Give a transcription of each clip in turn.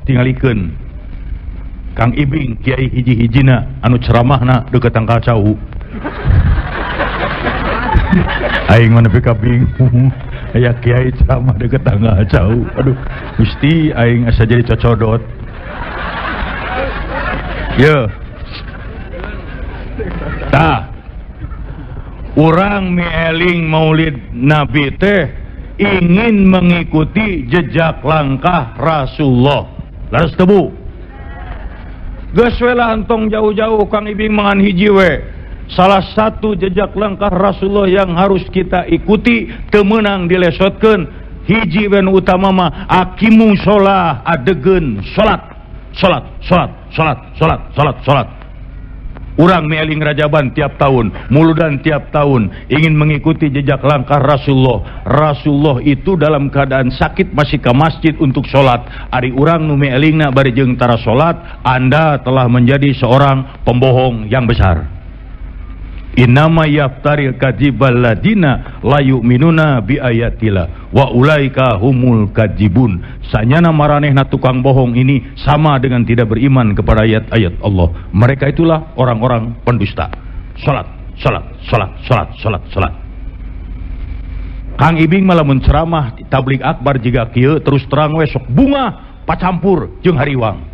Tingalikeun Kang Ibing kiai hiji-hijina anu ceramahna deukeut tangkal cau. Aing mah nepi ka bingung aya kiai ceramah deukeut tangkal cau. Aduh, Gusti aing asa jadi cocodot. Ye. Tah. Urang mieling Maulid Nabi teh ingin mengikuti jejak langkah Rasulullah. Laras teu Bu? Geus we lah entong jauh-jauh Kang Ibing mangan hiji we. Salah satu jejak langkah Rasulullah yang harus kita ikuti teu meunang dilesotkeun hiji we nu utama mah aqimu sholah, adegeun salat. Salat, salat, salat, salat, salat, salat. Urang mieling Rajaban tiap tahun, Muludan tiap tahun, ingin mengikuti jejak langkah Rasulullah. Rasulullah itu dalam keadaan sakit masih ke masjid untuk sholat. Ari urang nu mielingna bari jeung tara sholat, Anda telah menjadi seorang pembohong yang besar. Innama yaftaril kadzibal ladina la yu'minuna bi ayatillah wa ulaika humul kadzibun. Sanyana maranehna tukang bohong ini sama dengan tidak beriman kepada ayat-ayat Allah. Mereka itulah orang-orang pendusta. Salat, salat, salat, salat, salat, salat. Kang Ibing malah mun ceramah tabligh akbar jiga kieu terus terang we sok bunga pacampur jeung hariwang.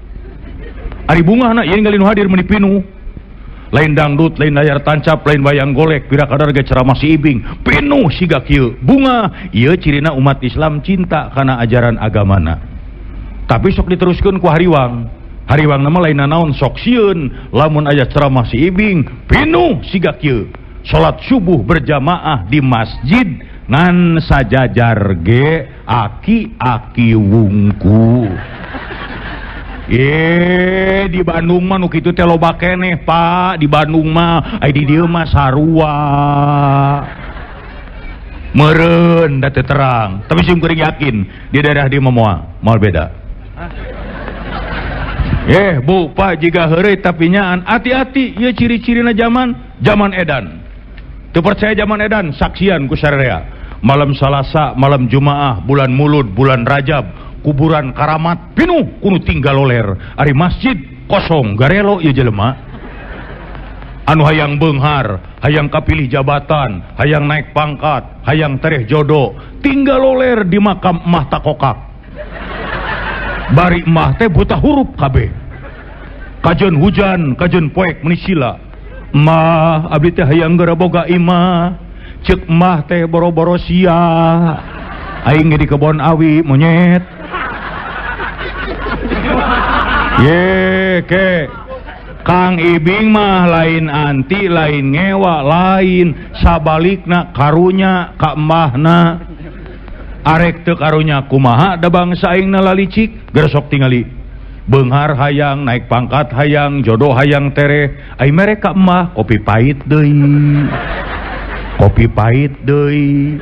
Ari bungahna ieu ningali nu hadir meuni pinuh. Lain dangdut, lain layar tancap, lain wayang golek, pira kadar ge ceramah si Ibing, pinuh siga kieu. Bunga, ieu cirina umat Islam cinta kana ajaran agamana. Tapi sok diteruskeun ku hariwang. Hariwang nama lain nanaon sok sieun, lamun aya ceramah si Ibing, pinuh siga kieu. Salat subuh berjamaah di masjid ngan sajajar ge aki-aki wungku. Di Bandung mah nu kitu teh loba keneh, Pak. Di Bandung mah ai di dieu mah sarua. Meureun da teu terang, tapi sim kuring yakin di daerah dieu mah moal beda. Bu, Pak, jiga heureuy tapi nyaan hati-hati ieu ciri-cirina zaman edan. Teu percaya zaman edan, saksian ku sararea. Malam Salasa, malam Jumaah, bulan Mulud, bulan Rajab, kuburan karamat pinuh kudu tinggal loler. Ari masjid kosong garelo ieu jelema. Anu hayang beunghar, hayang kapilih jabatan, hayang naik pangkat, hayang tereh jodoh, tinggal loler di makam emah takokak. Bari emah teh buta huruf kabeh. Kajeun hujan, kajeun poek meuni sila. Emah abdi teh hayang geura boga imah. Ceuk emah teh boro-boro sia. Aing ge di kebon awi monyet. Ye ke Kang Ibing mah lain anti, lain ngewa, lain sabalikna karunya ka emahna. Arek teu karunya kumaha da bangsa aingna lalicik, gersok tingali. Beunghar hayang, naik pangkat hayang, jodoh hayang tereh. Ai mere ka emah kopi pahit deui. Kopi pahit deui.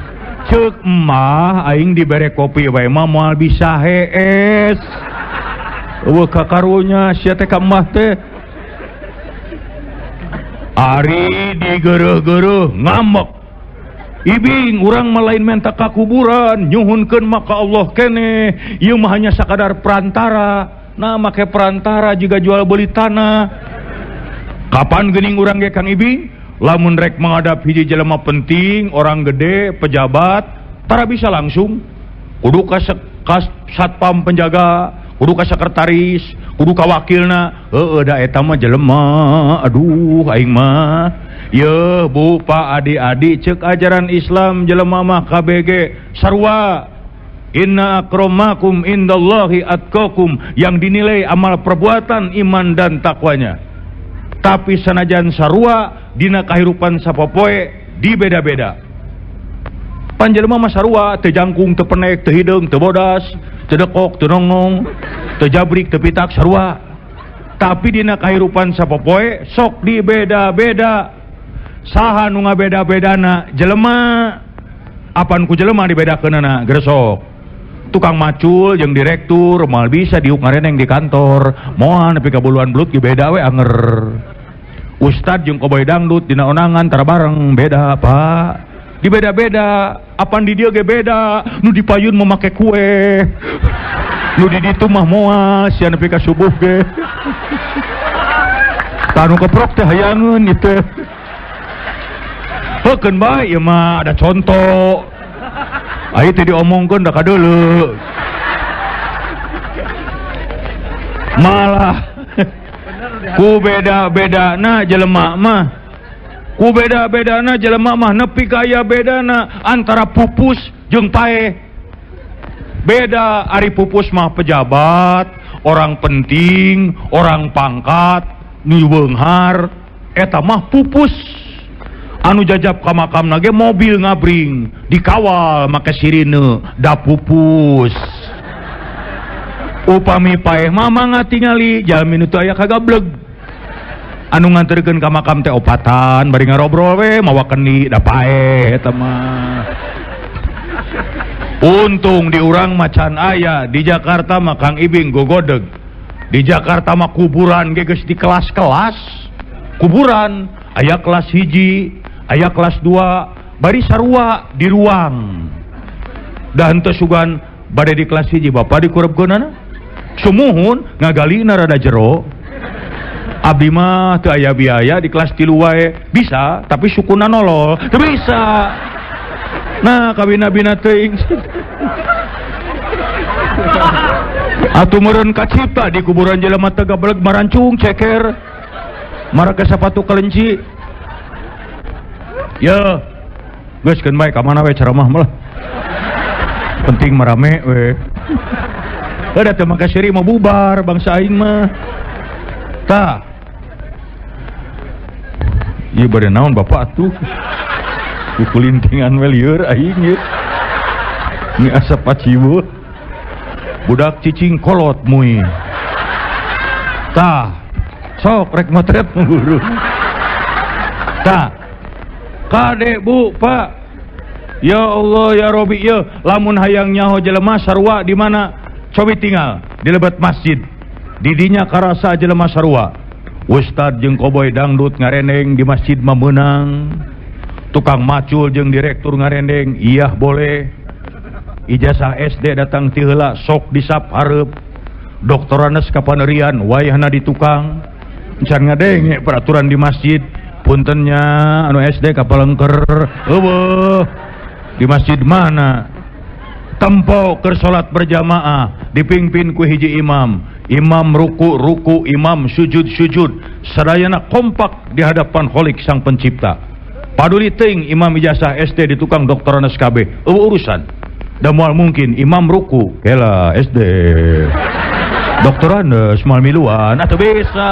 Ceuk emah aing dibere kopi wae mah moal bisa hees. Eueuh ka karunya sia teh ka emah teh. Ari digeureuh-geureuh ngambek. Ibing urang mah lain menta ka kuburan, nyuhunkeun mah ka Allah keneh. Ieu mah hanya sakadar perantara. Nah make perantara juga jual beli tanah. Kapan geuning urang ge Kang Ibing? Lamun rek menghadap hiji jelema penting, orang gede, pejabat, tara bisa langsung. Kudu ka satpam penjaga, kudu ka sekretaris, kudu ka wakilna. Heueuh da eta mah jelema, aduh aing mah. Yeuh Bu, Pak, adik-adik ceuk ajaran Islam jelema mah KBG sarua. Inna akramakum indallahi atqakum, yang dinilai amal perbuatan, iman dan takwanya. Tapi sanajan sarua dina kahirupan sapopoe dibeda-beda. Panjelema mah sarua, teu jangkung, teu penek, teu hideung, teu bodas, teu dekok, teu nongnong, teu jabrik, teu pitak, sarua. Tapi dina kahirupan sapopoe sok dibeda-beda. Saha nu ngabeda-bedana? Jelema. Apan ku jelema dibedakeunana? Gresok. Tukang macul jeung direktur moal bisa diuk ngareneng di kantor, moal nepi ka buluan belut ge beda we anger. Ustad jeung koboy dangdut dina onangan tara bareng beda, Pak. Dibeda-beda, apan di dieu ge beda, nu dipayun mah make kue. Nu di ditu mah moal sia nepi ka subuh ge. Tah nu keprok teh hayangeun ieu teh. Heukeun bae ieu mah ada contoh. Ayo teh diomongkeun da kadeuleu. Malah ku beda-bedana jelema mah. Ku beda-bedana jelema mah nepi ka aya bedana antara pupus jeung paeh. Beda ari pupus mah pejabat, orang penting, orang pangkat, nu beunghar, eta mah pupus. Anu jajab ka makamna ge mobil ngabring, dikawal make sirine, da pupus. Upami paeh mah mangga tingali jalmi nu teu aya kagableg. Anu nganterkeun ka makam teh opatan bari ngarobrol we mawa kendi da paeh eta mah. Untung di urang macan aya, di Jakarta mah Kang Ibing gogodeg. Di Jakarta mah kuburan ge geus di kelas-kelas. Kuburan aya kelas 1, aya kelas 2, bari sarua di ruang. Da henteu sugan bade di kelas 1 bapak dikurebkeunana. Sumuhun ngagalina rada jero. Abdi mah teu aya biaya di kelas 3 wae. Bisa, tapi sukuna nolol. Teu bisa. Nah, kawina-bina teuing. Atuh meureun kacipta di kuburan jelema teh gabeleg marancung ceker. Marake sapatu kelenci. Ye. Geus keun bae ka mana we ceramah mah. Penting marame we. Heuh da teu make seuri mah bubar bangsa aing mah. Tah. Ieu bade naon bapak atuh? Kukulintingan we lieur aing ieu. Ini asa paciweuh. Budak cicing kolot mui. Tah. Sok rek motret guru. Tah. Kade Bu, Pak. Ya Allah ya Robi ye, lamun hayang nyaho jelema sarua di mana? Cobi tinggal di lebet masjid. Didinya karasa jelema sarua. Ustad jeung koboy dangdut ngarendeng di masjid mah meunang. Tukang macul jeung direktur ngarendeng, iya boleh. Ijazah SD datang ti heula sok disap hareup. Doktoranes kapanerian wayahna di tukang. Can ngadenge peraturan di masjid, puntennya anu SD kapalengker, eueuh. Di masjid mana? Tempo keur salat berjamaah dipimpin ku hiji imam. Imam ruku ruku, imam sujud sujud, sadayana kompak di hadapan Khalik sang pencipta. Paduli teuing imam ijazah SD di tukang doktoranes KB, eueuh urusan. Da moal mungkin imam ruku, kela SD. Doktoranes moal miluan atuh bisa.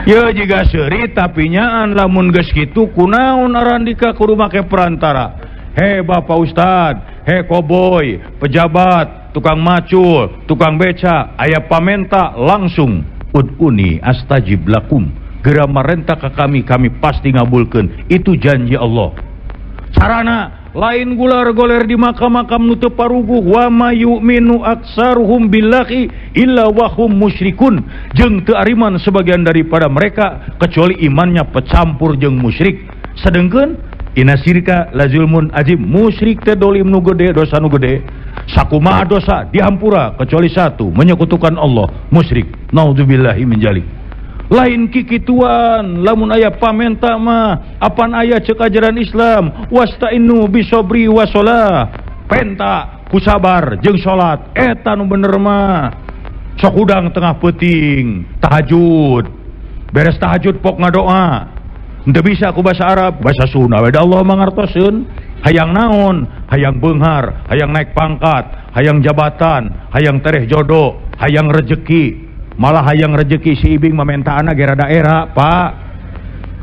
Ye jiga seuri tapi nyaan lamun geus kitu kunaon arandika kudu make perantara. He Bapak Ustad, he koboy, pejabat, tukang macul, tukang beca, aya pamenta langsung uduni astajib lakum. Geura marenta ka kami, kami pasti ngabulkeun. Itu janji Allah. Carana lain gular goler di makam-makam nu teu paruguh, wa ma yu'minu aksaruhum billahi illa wa hum musyrikun. Jeung teu ariman sebagian daripada mereka kecuali imannya pecampur jeung musyrik. Sedengkeun inna syirka la zulmun azim, musyrik teh dolim nu gede, dosa nu gede. Sakumaha dosa dihampura kecuali satu, menyekutukan Allah, musyrik. Naudzubillahi min dzalik. Lain kikituan lamun aya pamenta mah apan aya ceuk ajaran Islam, wasta'inu bisobri wasolah, penta ku sabar jeung salat, eta nu bener mah. Sok hudang tengah peuting tahajud, beres tahajud pok ngadoa. Henteu bisa ku bahasa Arab, bahasa Sunda we da Allah mangartoseun. Hayang naon? Hayang beunghar, hayang naik pangkat, hayang jabatan, hayang tereh jodoh, hayang rejeki. Malah hayang rejeki si Ibing mamentaana ge rada era, Pak.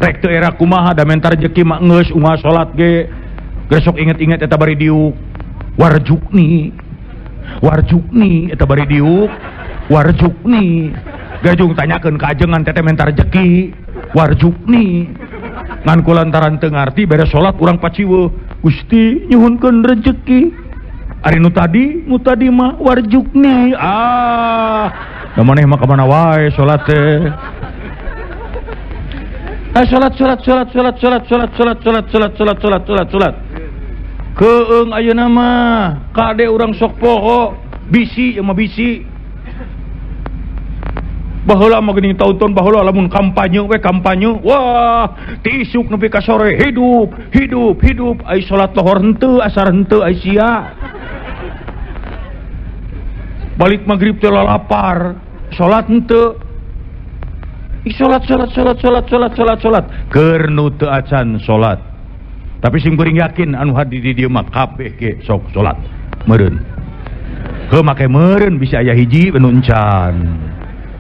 Rek teu era kumaha da menta rejeki mah geus unggal salat ge. Geus sok inget-inget eta bari diuk. Warjukni. Warjukni eta bari diuk. Warjukni. Gajung tanyakeun ka ajengan teteh menta rejeki. Warjukni. Ngan ku lantaran teu ngarti beres salat urang paciweuh. Gusti nyuhunkeun rejeki. Ari nu tadi mah warjukni. Ah, da maneh mah ka mana wae salat teh. Ah, salat salat salat salat salat salat salat salat salat salat salat salat salat. Keung ayeuna mah kade urang sok poho bisi ieu mah bisi. Baheula mah geuning taun-taun baheula lamun kampanye we kampanye wah ti isuk nepi ka sore hidup hidup hidup ai salat lohor henteu asar henteu ai sia. Balik maghrib teh lalapar salat henteu. Salat salat salat salat salat salat salat keur nu teu acan salat. Tapi sing kuring yakin anu hadir di dieu mah kabeh ge sok salat meureun. Heuh make meureun bisa aya hiji nu encan.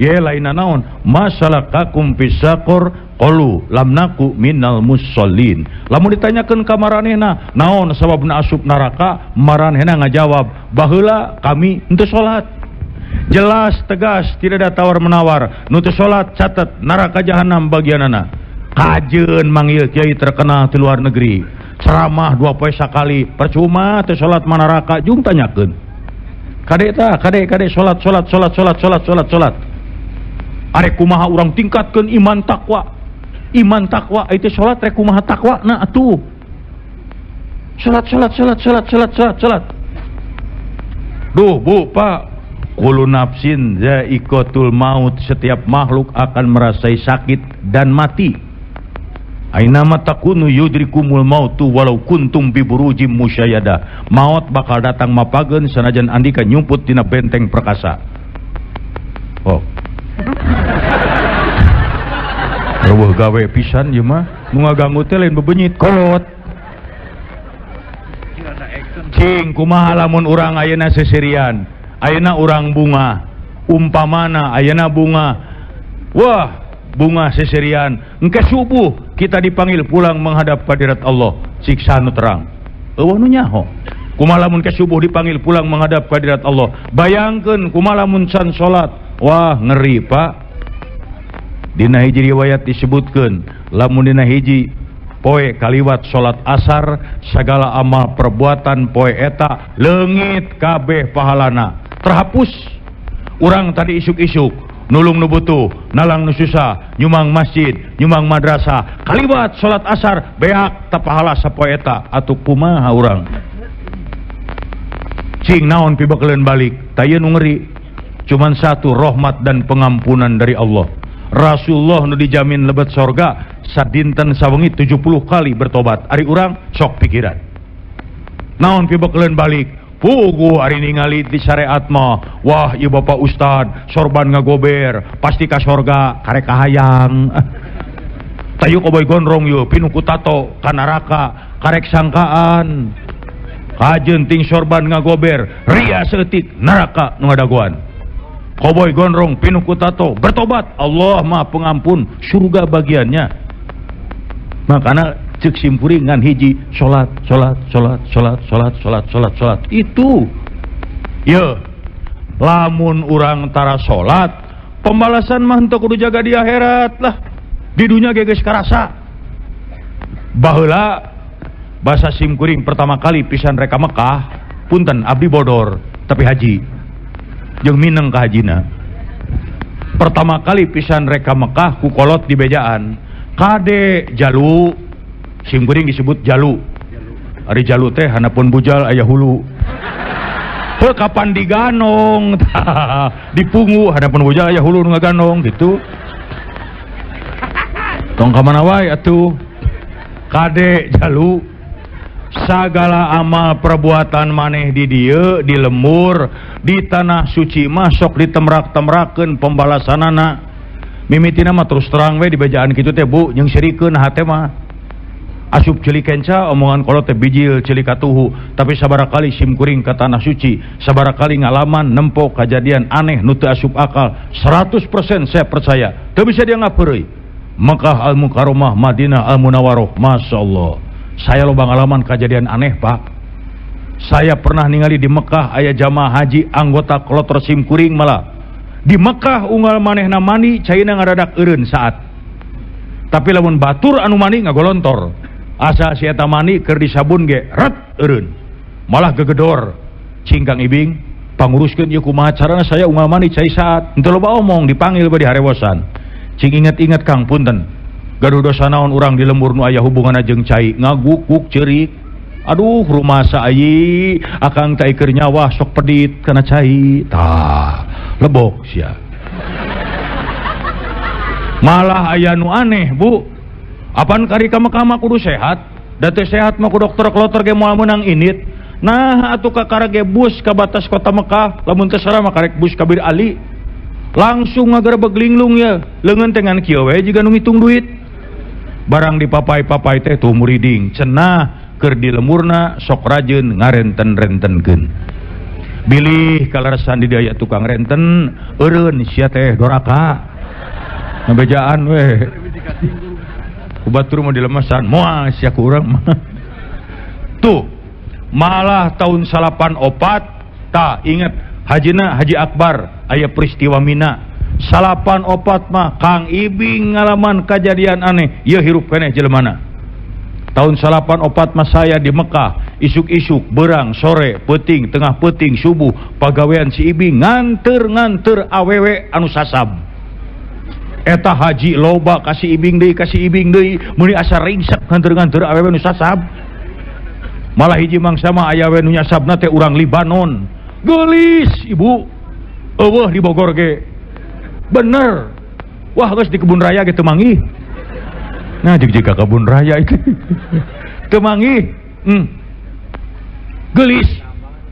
Ye lain naon masalakakum fisaqor qalu lam naku minal musallin. Lamun ditanyakeun ka maranehna naon sababna asup neraka, maranehna ngajawab baheula kami henteu salat. Jelas tegas tidak ada tawar menawar. Nu teu salat catet neraka jahanam bagianana. Kajeun manggil kiai terkenal di luar negeri. Ceramah 2 poe sakali percuma teu salat mah neraka jung tanyakeun. Kade tah kade kade salat salat salat salat salat salat salat. Arek kumaha urang tingkatkeun iman takwa. Iman takwa itu salat rek kumaha takwa na atuh. Salat salat salat salat salat salat salat. Duh Bu Pak, kullu nafsin za'iqatul maut, setiap makhluk akan merasai sakit dan mati. Aina ma takunu yudrikumul mautu walau kuntum bi burujim musyayyada. Maut bakal datang mapageun sanajan andika nyumput dina benteng perkasa. Oh. Reueuh gawe pisan ieu mah, nu ngaganggu teh lain bebenyit kolot. Cing kumaha lamun urang ayeuna seserian, ayeuna urang bunga, umpamana ayeuna bunga. Wah, bunga seserian, engke subuh kita dipanggil pulang menghadap hadirat Allah, siksa nu terang. Eueuh nu nyaho. Kumaha lamun ke subuh dipanggil pulang menghadap hadirat Allah. Bayangkeun kumaha lamun can salat. Wah, ngeri Pak. Dina hiji riwayat disebutkeun lamun dina hiji poe kaliwat salat asar segala amal perbuatan poe eta leungit kabeh pahalana terhapus. Urang tadi isuk-isuk nulung nu butuh, nalang nu susah, nyumang masjid, nyumang madrasah, kaliwat salat asar beak ta pahala sapoe eta atuh kumaha urang. Cing naon pibekeleun balik, tah ieu nu ngeri. Cuman satu rahmat dan pengampunan dari Allah. Rasulullah nu dijamin lebet sorga sadinten sawengi 70 kali bertobat. Ari urang sok pikiran. Naon pibekeleun balik? Puguh ari ningali di syariat mah. Wah, ieu bapak ustad sorban ngagober, pasti ka sorga karek kahayang. Tayu koboy gondrong yeuh pinuh ku tato ka neraka karek sangkaan. Kajeun ting sorban ngagober, ria saeutik neraka nu ngadagoan. Koboy gondrong pinuh ku tato bertobat, Allah Maha Pengampun, surga bagiannya. Makana cek simpuring ngan hiji salat salat salat salat salat salat salat salat itu. Ye lamun urang tara salat pembalasan mah henteu kudu jaga di akhirat lah, di dunia ge geus karasa. Baheula basa simkuring pertama kali pisan reka Mekah, punten abdi bodor tapi haji jeung mineng ka hajina. Pertama kali pisan reka Mekah ku kolot di bejaan kade jalu, simkuring disebut jalu. Ari jalu teh hanapun bujal aya hulu. Heuh kapan diganong dipungu hanapun bujal aya hulu nu ngaganong gitu. Tong ka mana wae atuh. Kade jalu sagala amal perbuatan maneh di dieu di lembur di tanah suci mah sok ditemrak-temrakeun pembalasanana. Mimitina mah terus terang we di bejaan kitu teh Bu jeung sirikeun hate mah. Asup ceuli kenca omongan kolot teh bijil ceuli katuhu, tapi sabaraha kali simkuring ka tanah suci, sabaraha kali ngalaman nempo kajadian aneh nu teu asup akal, 100% saya percaya teu bisa dia ngapeureuy. Mekah Al-Mukarramah, Madinah Al-Munawwarah, Masya Allah. Saya loba ngalaman kejadian aneh Pak. Saya pernah ningali di Mekah aya jamaah haji anggota kloter simkuring malah. Di Mekah unggal manehna mandi caina ngadadak eureun saat. Tapi lamun batur anu mandi ngagolontor. Asa si eta mandi keur disabun ge ret eureun. Malah gegedor. Cing Kang Ibing panguruskeun ieu kumaha carana saya unggal mandi cai saat. Henteu loba omong dipanggil bari harewosan. Cing inget-inget Kang punten. Gaduh dosa naon urang di lembur nu aya hubunganna jeung cai, ngagukuk ceurik. Aduh rumasa ayi akang teh keur nyawa sok pedit kana cai. Tah, lebok sia. Malah aya nu aneh, Bu. Apan kari ka Mekah mah kudu sehat? Da teu sehat mah ku dokter kloter ge moal meunang init. Nah, atuh kakara ge bus ka batas kota Mekah, lamun teu sarah mah karek bus ka Bir Ali. Langsung ngagerebeg linglung ya. Leungeun teh ngan kieu we jiga nu ngitung duit. Barang dipapai-papai teh tuh muriding, cenah keur di lemurna sok rajin ngarenten-rentenkeun. Bilih kaleresan di dieu tukang renten, eureun sia teh doraka. Ngabejaan we. Ku batur mah dilemasan, moal sia ku urang mah. Tuh, malah tahun 94 tah inget hajina Haji Akbar aya peristiwa Mina. 94 mah Kang Ibing ngalaman kejadian aneh, ieu hirup keneh jelemana. Tahun 94 mah saya di Mekah, isuk-isuk, berang, sore, peuting, tengah peuting, subuh, pagawean si Ibing nganter-nganter awewe anu sasab. Eta haji loba kasih Ibing deui, meuni asa ringsek nganter-nganter awewe nu sasab. Malah hiji mangsa mah aya we nu nyasabna teh urang Libanon. Geulis ibu, eueuh di Bogor ge. Bener. Wah geus di kebun raya ge teu manggih. Nah, jika kebun raya itu temangi, gelis,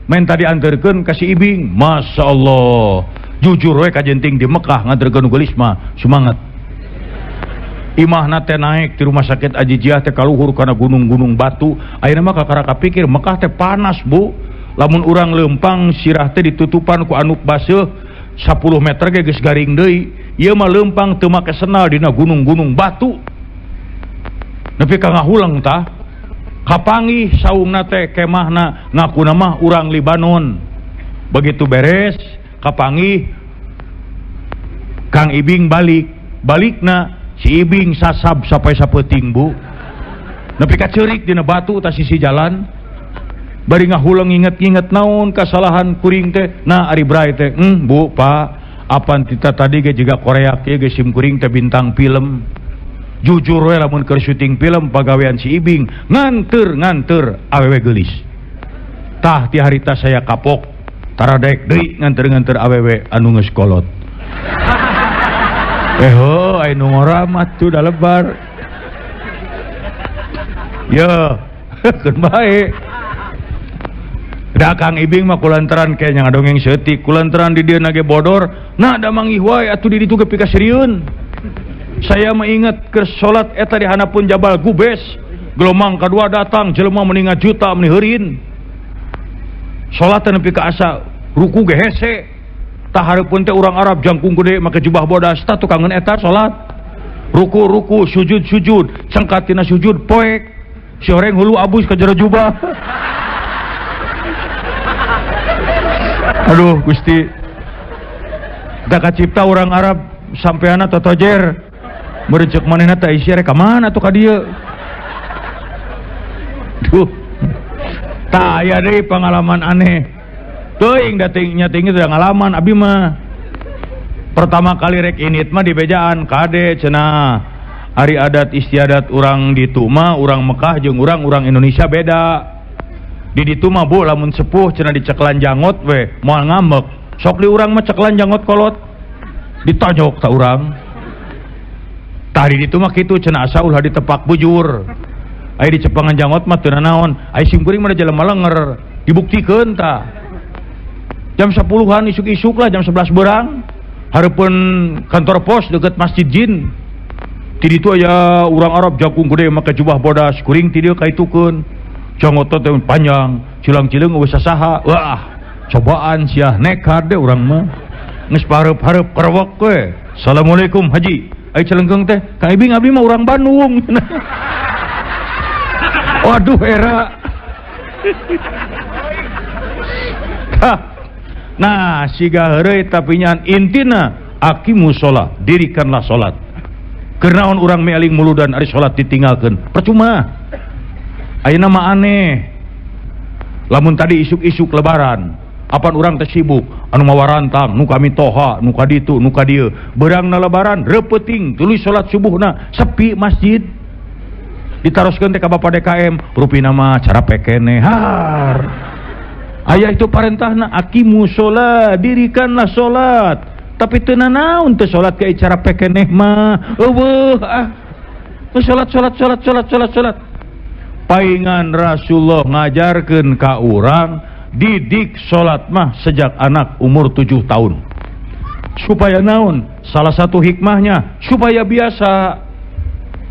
main tadi anterkeun ka si Ibing, masya Allah, jujur we kajenting di Mekah nganterkeun gelis mah semangat. Imahna teh naik di rumah sakit Ajijiah teh kaluhur kana gunung-gunung batu, ayeuna mah kakara kapikir Mekah teh panas bu, lamun urang leumpang sirah teh ditutupan ku anuk baseuh 10 meter ge geus garing deui, ieu mah leumpang teu make senal dina gunung-gunung batu. Nepi ka ngahulang tah kapanggih saungna teh kemahna ngakuna mah urang Libanon. Begitu beres kapanggih Kang Ibing balik, balikna si Ibing sasab sampai sapeuting bu. Nepi ka ceurik dina batu tah sisi jalan. Bari ngahulang nginget-nginget naon kasalahan kuring teh. Nah ari bray teh, bu pak, apan tita tadi ge jiga Korea ge sim kuring teh bintang film. Jujur we lamun keur syuting film pagawean si Ibing nganter-nganter awewe geulis. Tah ti harita saya kapok taradek deui nganter-nganter awewe anu geus kolot. Eh ho aya nu ngora mah tuh da lebar. Ye, keun bae. Da Kang Ibing mah kulantaran ke nya ngadongeng seutik, kulantaran di dieu ge bodor, nah da manggih wae atuh di ditu ge pikasirieun. Saya mengingat ke salat eta di hanapun Jabal Gubes, gelombang kedua datang jelema meningat juta meniheurin. Salat nepi ka asa ruku ge hese. Tah hareupeun teh urang Arab jangkung gede make jubah bodas tah tukangeun eta salat. Ruku-ruku, sujud-sujud, cengkat tina sujud poek. Si horeng hulu abus ka jero jubah. Aduh Gusti. Da kacipta urang Arab sampeana totojer. Merecek manehna teh isi rek ka mana atuh ka dieu. Duh. Tah aya deui pengalaman aneh. Teuing da nya tinggi teh ngalaman abi mah. Pertama kali rek init mah di bejaan kade cenah. Ari adat istiadat urang ditu mah urang Mekah jeung urang Indonesia beda. Di ditu mah bu lamun sepuh cenah diceklan jangot we moal ngambek. Sok di urang mah ceklan jangot kolot. Ditonjok ta urang. Tadi ditu mah kitu cenah asa ulah ditepak bujur. Aya dicepangan jangot mah teu nanaon. Aya simkuring mah jelema lenger, dibuktikeun tah. Jam 10-an isuk-isuk lah jam 11 berang. Hareupeun kantor pos deket Masjid Jin. Ti ditu aya urang Arab jangkung gede make jubah bodas, kuring ti dieu kaitukeun. Jangot teh panjang, cilang-cileung eueuh sasaha. Wah, cobaan sia nekat deh urang mah. Geus pareup-hareup kerewek we. Assalamualaikum Haji. Ai celengkeung teh, Kang Ibing abdi mah urang Bandung. Waduh era. Nah, siga heureuy tapi nyan intina aqimu sholat, dirikanlah sholat. Keur naon urang mealing muludan ari sholat ditinggalkeun? Percuma. Ayeuna mah aneh. Lamun tadi isuk-isuk lebaran, apan urang teh sibuk anu mawa rantang, nu kami toha, nu ka ditu, nu ka dieu. Beurangna lebaran reupeting tuluy salat subuhna sepi masjid. Ditaroskeun teh ka Bapak DKM, rupina mah cara pekene har. Aya itu parentahna aqimu sholat, dirikanlah sholat. Tapi teu nanaon teu sholat ke cara pekeneh mah. Eueuh ah. Sholat sholat sholat sholat sholat sholat. Paingan Rasulullah ngajarkeun ka urang didik sholat mah sejak anak umur 7 tahun. Supaya naon? Salah satu hikmahnya supaya biasa.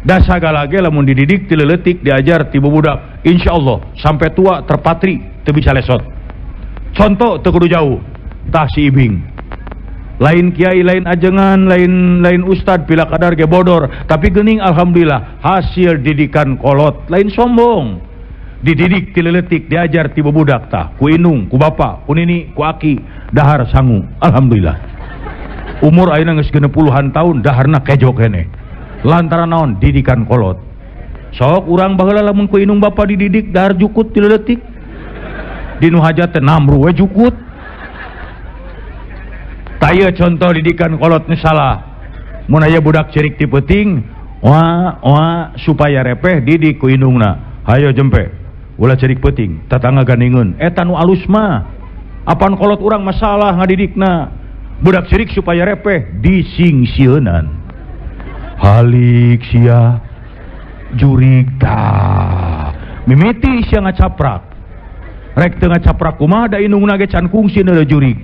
Da sagala ge lamun dididik ti leutik diajar ti budak, insyaallah sampai tua terpatri teu bisa lesot. Contoh teu kudu jauh, tah si Ibing. Lain kiai, lain ajengan, lain ustad pila kadar ge bodor, tapi geuning alhamdulillah hasil didikan kolot, lain sombong. Dididik ti leutik diajar ti budak tah, ku indung, ku bapa, ku nini, ku aki, dahar sangu, alhamdulillah. Umur ayeuna geus 60-an tahun daharna kejo keneh. Lantaran naon didikan kolot. Sok urang baheula lamun ku indung bapa dididik dahar jukut ti leutik. Dinu hajat teh namru we jukut. Tah ieu contoh didikan kolot nu salah. Mun aya budak ceurik ti peuting, wah wah supaya repeh didik ku indungna. Hayo jempe, ulah ceurik peuting, tatangga gandingeun. Eta nu alus mah. Apan kolot urang masalah ngadidikna. Budak ceurik supaya repeh disingsieunan. Halik sia jurig tah mimiti sia ngacaprak rek teu ngacaprak kumaha da indungna ge can kungsi neuleuh jurig.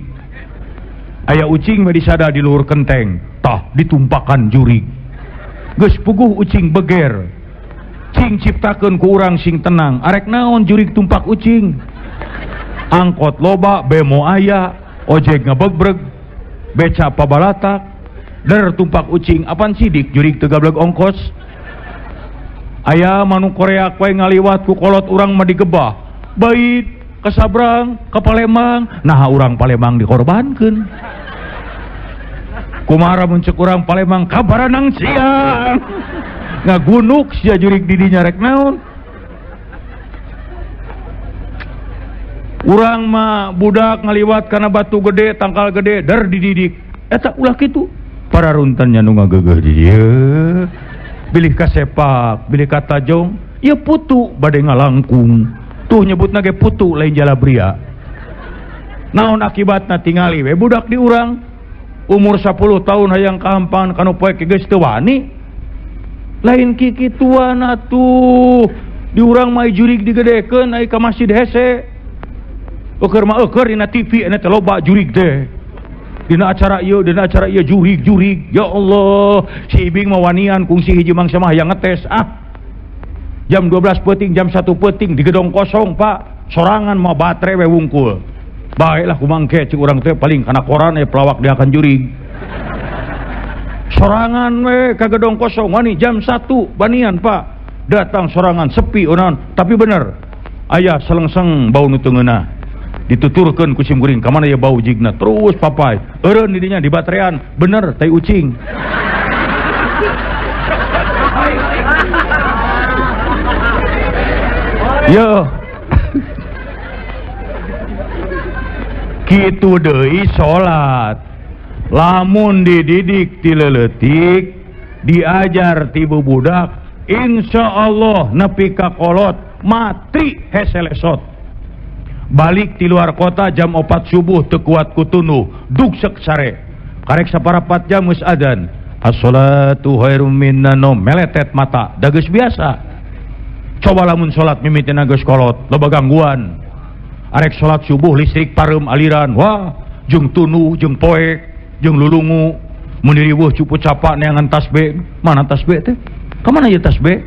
Aya ucing we disada di luhur kenteng tah ditumpakan jurig. Geus puguh ucing beger cing ciptakeun ku urang sing tenang arek naon jurig tumpak ucing. Angkot loba bemo aya ojek ngebegbreg beca pabalatak der tumpak ucing apan sidik jurig teu gableg ongkos. Aya manu Korea we ngaliwat ku kolot urang mah digebah bait ka Sabrang ka Palembang, naha urang Palembang dikorbankeun. Kumaha mun ceuk urang Palembang kabaranang siang ngagunuk sia jurig di dinya rek naon. Urang mah budak ngaliwat kana batu gede tangkal gede der dididik eta ulah kitu. Para runtannya nu ngageugeuh di dieu bilih kasepak bilih katajong ieu putu bade ngalangkung tuh nyebutna ge putu lain jalabria. Naon akibatna tingali we budak di urang umur 10 tahun hayang kahampangan kanu poek geus teu wani. Lain kikituan atuh di urang mah jurig digedekeun ai ka masjid hese. Eueur mah eueur dina TV eta teh loba jurig teh. Dina acara ieu jurig-jurig. Ya Allah, si Ibing mah wanian kungsi hiji mangsa mah hayang ngetes ah. Jam 12 peuting, jam 1 peuting di gedong kosong, Pak. Sorangan mah baterai we wungkul. Baiklah kumangke cik urang teh paling kana koran pelawak dia akan jurig. Sorangan we ka gedong kosong wani jam 1 banian, Pak. Datang sorangan sepi onan, tapi bener. Aya selengseng bau nu teu ngeunah. Dituturkeun ku sim kuring ka mana ya bau jigna terus papai. Eureun di dinya di baterean, bener tai ucing. Yo. Kitu deui salat. Lamun dididik ti leuletik, diajar ti bubudak, insyaallah nepi ka kolot matri hese lesot. Balik di luar kota jam 4 subuh teu kuat ku tunduh, dugsek sare. Karek saparapat jam geus adzan. As-sholatu khairum minan naum, meletet mata, da geus biasa. Coba lamun salat mimitina geus kolot, loba gangguan. Arek salat subuh listrik pareum aliran, wah, jeung tunduh, jeung poek, jeung lulungu. Mun diriweuh cupu capak neangan tasbih, mana tasbih teh? Ka mana ieu tasbih?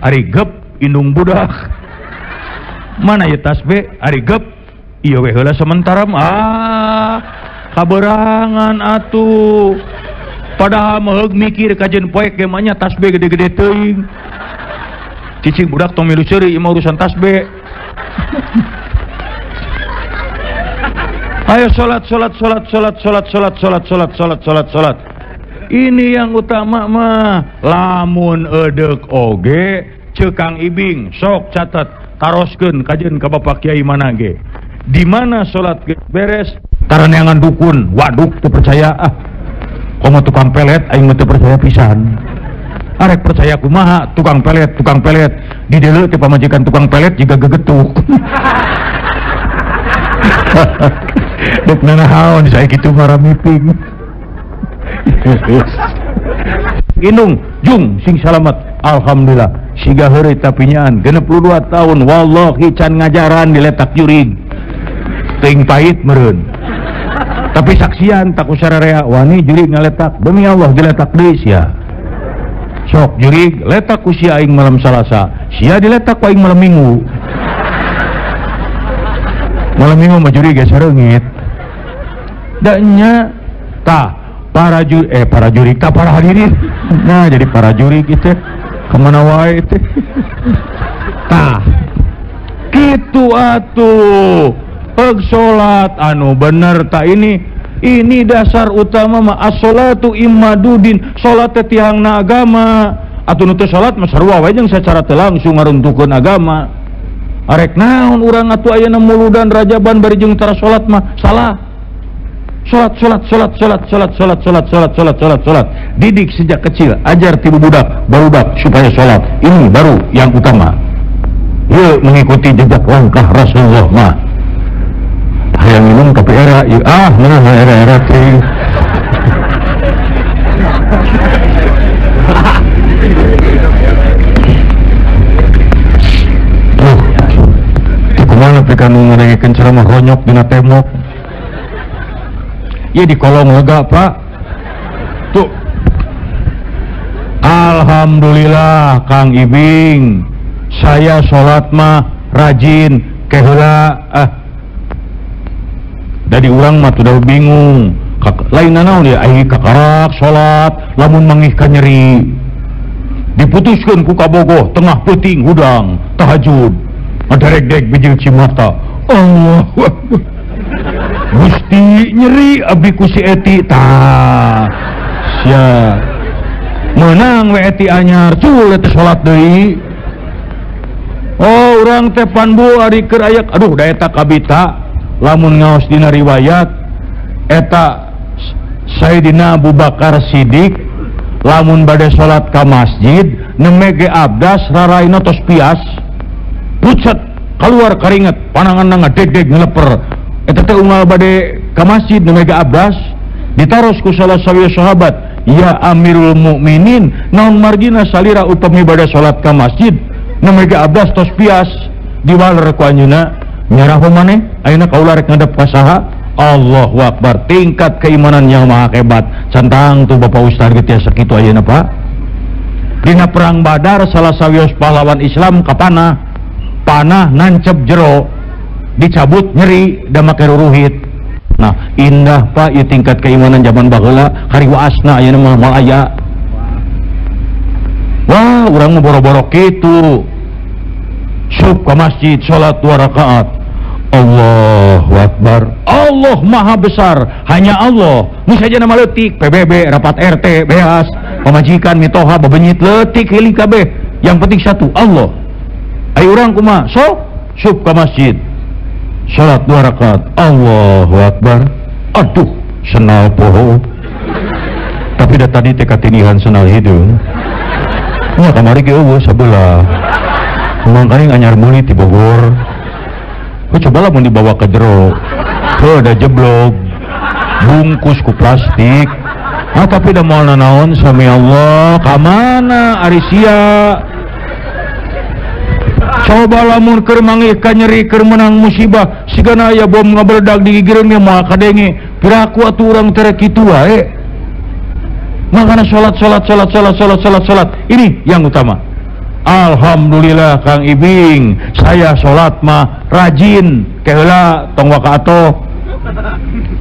Ari gep indung budak. Mana ieu tasbih? Ari gep ieu we heula sementara ah kaberangan atuh. Padahal meuheug mikir kajeun poek ge mah nya tasbih gede-gede teuing. Cicing budak tong milu ceuri ieu mah urusan tasbih. Ayo salat salat salat salat salat salat salat salat salat salat salat. Ini yang utama mah. Lamun eudek oge ceuk Kang Ibing sok catat taroskeun kajeun ka Bapak Kiai mana ge. Di mana salat beres taraneangan dukun, waduk teu percaya ah. Komo tukang pelet aing mah teu percaya pisan. Arek percaya kumaha tukang pelet di deuleu teh pamajikan tukang pelet jiga gegetuk. Dek nanaon saya kitu maramiping. Indung jung sing salamet alhamdulillah siga heureuy tapi nyaan 62 tahun wallahi can ngajaran diletak jurig teuing pahit meureun tapi saksian tak ku sararea wani jurig ngaletak demi Allah diletak deui sia sok jurig letak ku sia aing malam Salasa sia diletak ku aing malam Minggu mah jurig geus reungit da nya tah para jurik tak para hadirin nah jadi para jurik itu kemana wae itu tah kitu atuh peg salat anu bener tak ini dasar utama mah as-salatu imadudin salat teh tiangna agama atuh nu teu salat mah sarua wae jeung sacara teu langsung ngaruntukeun agama arek naon urang atuh ayeuna muludan rajaban bari jeung tara salat mah salah. Salat, salat, salat, salat, salat, salat, salat, salat, salat, salat, salat. Didik sejak kecil, ajar tibu budak, barudak supaya salat. Ini baru yang utama. Yuk mengikuti jejak langkah Rasulullah mah. Hayang minum tapi era, yuk ah, mana era-era teh. Kumaha nepi ka nu ngadengikeun ceramah ronyok dina tembok. Ya di kolong lega pak tuh. Alhamdulillah Kang Ibing saya sholat mah rajin keheula ah dari urang mah tuh bingung lain naon ya ai kakarak sholat lamun mangih ka nyeri diputuskeun ku kabogoh tengah peuting hudang tahajud ngadarek-dek bijil cimata Allahu Akbar Gusti nyeri abdi ku si eti tah sia meunang we eti anyar cul teh salat deui oh urang teh panbu ari keur aya aduh da eta kabita lamun ngaos dina riwayat eta Sayyidina Abu Bakar Siddiq lamun bade salat ka masjid neme ge abdas raraina tos pias pucet keluar karinget pananganna ngadegdeg ngeleper eta teh unggal bade ka masjid nu mega abdas ditaros ku salah sawieu sahabat ya Amirul Mukminin naon margina salira upami bade salat ka masjid nu mega abdas tos pias diwaler ku anjeunna nyaraho maneh ayeuna kaula rek ngadep ka saha Allahu Akbar tingkat keimanan yang maha hebat centang tuh Bapak Ustaz ge tiasa kitu ayeuna Pak dina perang Badar salah sawios pahlawan Islam ka panah panah nancep jero dicabut nyeri dan make ruruhit. Nah indah Pak ieu tingkat keimanan zaman baheula kariwaasna ayeuna mah moal aya. Wah urang mah boro-boro kitu sup ka masjid salat 2 rakaat Allahu Akbar Allah maha besar hanya Allah nu saja nama leutik PBB rapat RT beas pamajikan mitoha bebenyit leutik heuli kabeh yang penting satu Allah. Ayo urang kumaha sok sup ka masjid salat 2 rakaat Allahu Akbar aduh senal poho tapi da tadi teh katinihan senal hideung nya kamari ge eueuh sabelah mangkaning anyar meuli ti Bogor oh, coba lamun dibawa ke jero heuh da jeblog bungkus ku plastik ah tapi da moal nanaon sami Allah ka mana ari sia. Coba lamun keur mangih ka nyeri keur meunang musibah sigana aya bom ngabeledag di gigireun ge moal kadenge piraku atuh urang tere kitu wae makana salat salat salat salat salat salat salat ini yang utama. Alhamdulillah Kang Ibing saya salat mah rajin keheula tong waka atoh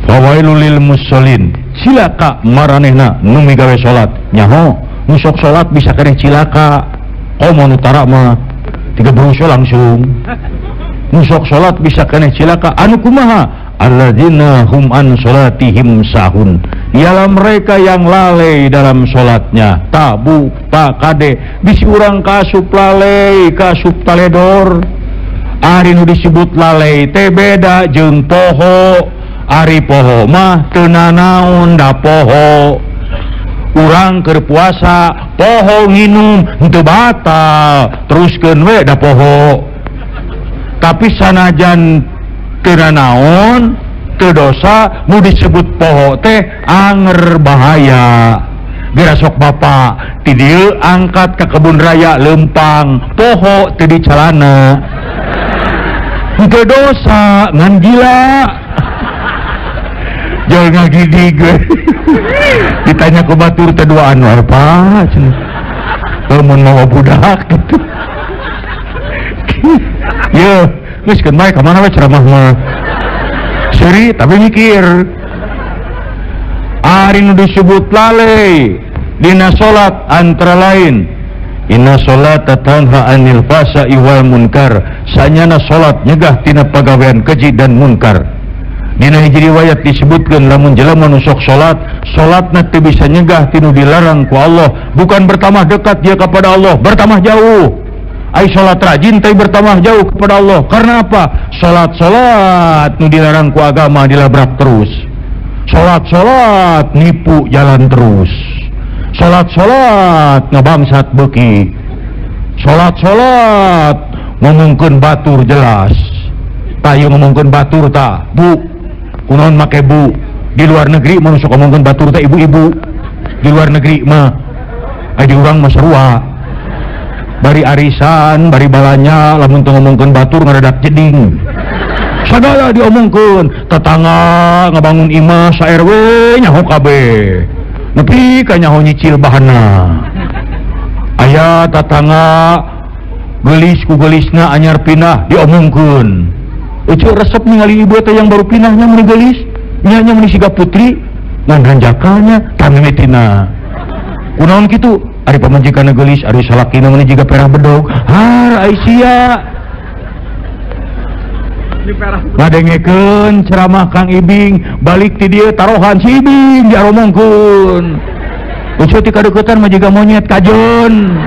fawailul lil musallin cilaka maranehna nu migawe salat nyaho nu sok salat bisa keneh cilaka komo nu tara mah tiga berusuk langsung nusok salat bisa keneh cilaka anu kumaha alladzina hum an salatihim sahun ialah mereka yang lalai dalam salatnya tabu tak kade bisi urang kasup lalai kasup taledor ari nu disebut lalai teh beda jeung poho ari poho mah teu nanaon da poho. Urang keur puasa poho nginum henteu batal, teruskeun we da poho. Tapi sanajan teu nanaon, teu dosa, nu disebut poho teh anger bahaya. Geura sok bapak ti dieu angkat ka kebun raya lempang, poho teu di calana. Henteu dosa ngan gila. Jauh ngagidig gue. Ditanya ke batur teh duaan wae Pak cenah. Lamun mau budak gitu. Ye, geus keun bae ka mana we ceramah mah. Seuri tapi mikir. Ari nu disebut lalai dina salat antara lain inna salata tanha anil fahsya'i wal munkar, sanyana salat nyegah tina pagawean keji dan munkar. Dina hiji riwayat disebutkeun lamun jelema nu sok salat, salatna teu bisa nyegah tinu dilarang ku Allah, bukan bertambah dekat dia kepada Allah, bertambah jauh. Ai salat rajin teh bertambah jauh kepada Allah. Karena apa? Salat-salat nu dilarang ku agama dilabrak terus. Salat-salat nipu jalan terus. Salat-salat ngabangsat beuki. Salat-salat ngomongkeun batur jelas. Tah ieu ngomongkeun batur tah, Bu. Kunaon make bu? Di luar negeri mah sok ngomongkeun batur teh ibu-ibu. Di luar negeri mah ai di urang mah sarua. Bari arisan, bari balanya lamun teu ngomongkeun batur ngadadak jeding. Sagala diomongkeun, tetangga ngabangun imah sa RW nyaho kabeh. Nepi ka nyaho nyicil bahanna. Aya tetangga geulis ku geulisna anyar pindah diomongkeun. Ucu resep ningali ibu teh yang baru pindahnya meni geulis, nya nya meni siga putri, ngan hanjakalnya tamimitina. Kunaon kitu? Ari pamajikanna geulis, ari salakina meni jiga perah bedog. Har ai sia. Ngadengekeun ceramah Kang Ibing, balik ti dieu tarohan si Ibing diaromongkeun. Ucu ti kadeuketan mah jiga monyet kajeun.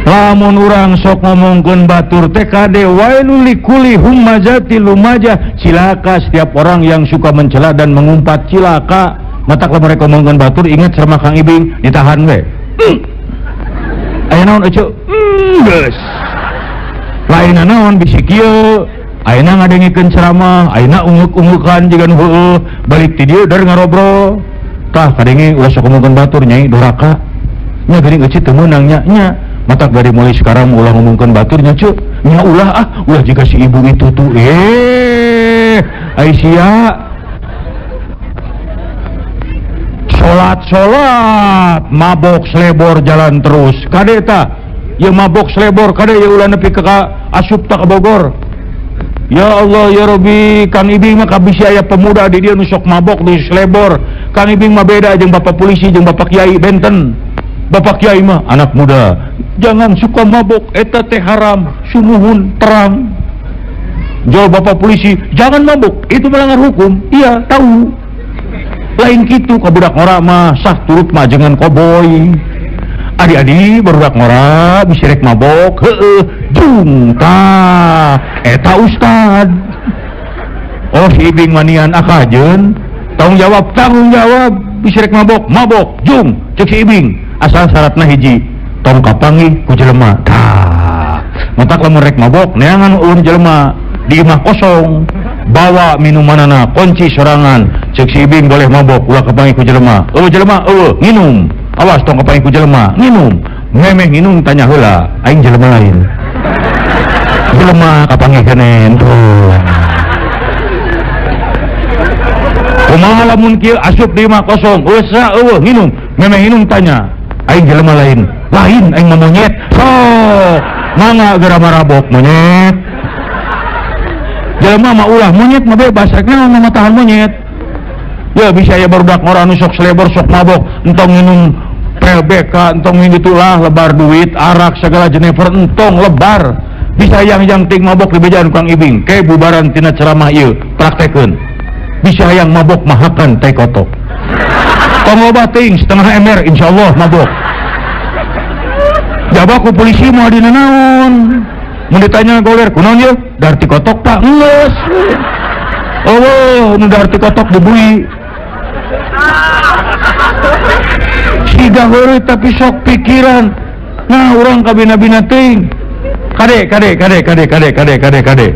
Lamun urang sok ngomongkeun batur teh kade wailul likuli humazati lumajah, cilaka setiap orang yang suka mencela dan mengumpat, cilaka. Matak lamun rek ngomongkeun batur ingat ceramah Kang Ibing, ditahan we. Aya naon ece? Geus. Lain naon bisi kieu, ayeuna ngadengikeun ceramah, ayeuna unguk-ungukan jiga nu heueuh, balik ti dieu der ngarobrol. Tah kadenge ulah sok ngomongkeun batur nyai doraka. Nya geuning ece teu meunang nya nya. Matak dari mulai sekarang ulah ngomongkeun baturnya cu, nya ulah ah, ulah jika si ibu itu tuh, Aisyah salat-salat mabok selebor jalan terus, kade ta, ya mabok selebor, kade ya ulah nepi ke asup tak ke Bogor. Ya Allah ya Rabbi, Kang Ibing mah kabisi aya pemuda di dia nu sok mabok di selebor. Kang Ibing mah beda jeung bapak polisi jeung bapak kiai benten. Bapak kiai mah anak muda jangan suka mabok, eta teh haram, sumuhun terang. Jawab bapak polisi, jangan mabok, itu melanggar hukum. Iya tahu. Lain kitu ka budak ngora mah sah turut mah jangan koboy. Adi-adi barudak ngora bisi rek mabok, heueuh jung tah eta ustad. Oh si Ibing manian akajeun, tanggung jawab bisi rek mabok, mabok jung cek si Ibing. Asal syaratna hiji, tong kapanggih ku jelema. Tah, matak lamun rek mabok neangan ulun jelema di imah kosong, bawa minumanana kunci sorangan, cek si Ibing boleh mabok ulah kapanggih ku jelema. Eueuh jelema eueuh nginum, awas tong kapanggih ku jelema, nginum. Memeh nginum tanya heula, aing jelema lain. Jelema kapanggih keneh tuh. Kumaha lamun kieu asup di imah kosong, eueuh sa eueuh nginum, memeh nginum tanya, aing jelema lain, lain aing mah monyet. Sok mangga geura marabok monyet. Jelema mah ulah monyet mah bebas rek naon mah tahan monyet. Ya bisa aya barudak ngora nu sok selebor sok mabok, entong minum PLBK, entong minum itulah lebar duit, arak segala jenever entong lebar. Bisa yang ting mabok di bejaan Kang Ibing, ke bubaran tina ceramah ieu praktekeun. Bisa yang mabok mahakan teh kotok. Tong loba teuing setengah ember insyaallah mabok. Jaba ku polisi moal dina naon. Mun ditanya goler kunaon ieu? Darti kotok pak geus. Oh, nu darti kotok dibui. Siga heureuy tapi sok pikiran. Nah urang kabina-bina teuing. Kade kade kade kade kade kade kade kade.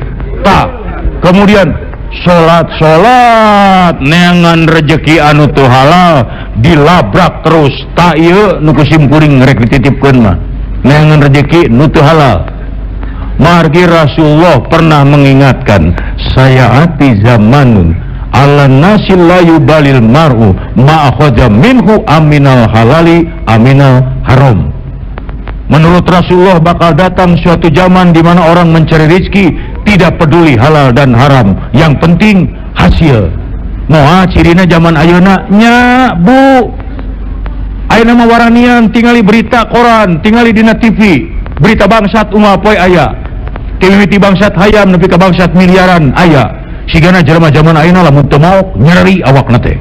Tah, kemudian salat-salat neangan rejeki anu teu halal dilabrak terus. Tak ieu nu ku simkuring rek dititipkeun mah. Neangan rejeki nu teu halal. Margi Rasulullah pernah mengingatkan, sayaati zamanun ala nasi la yubalil mar'u ma akhadha minhu aminal halali aminal haram. Menurut Rasulullah bakal datang suatu zaman di mana orang mencari rezeki tidak peduli halal dan haram, yang penting hasil. Moal cirina zaman ayeuna nya bu. Ayeuna mah waranian tingali berita koran, tingali dina TV, berita bangsat unggal poe aya. Timimiti bangsat hayam nepi ka bangsat miliaran aya. Sigana jelema zaman ayeuna lamun teu maok nyeri awakna teh.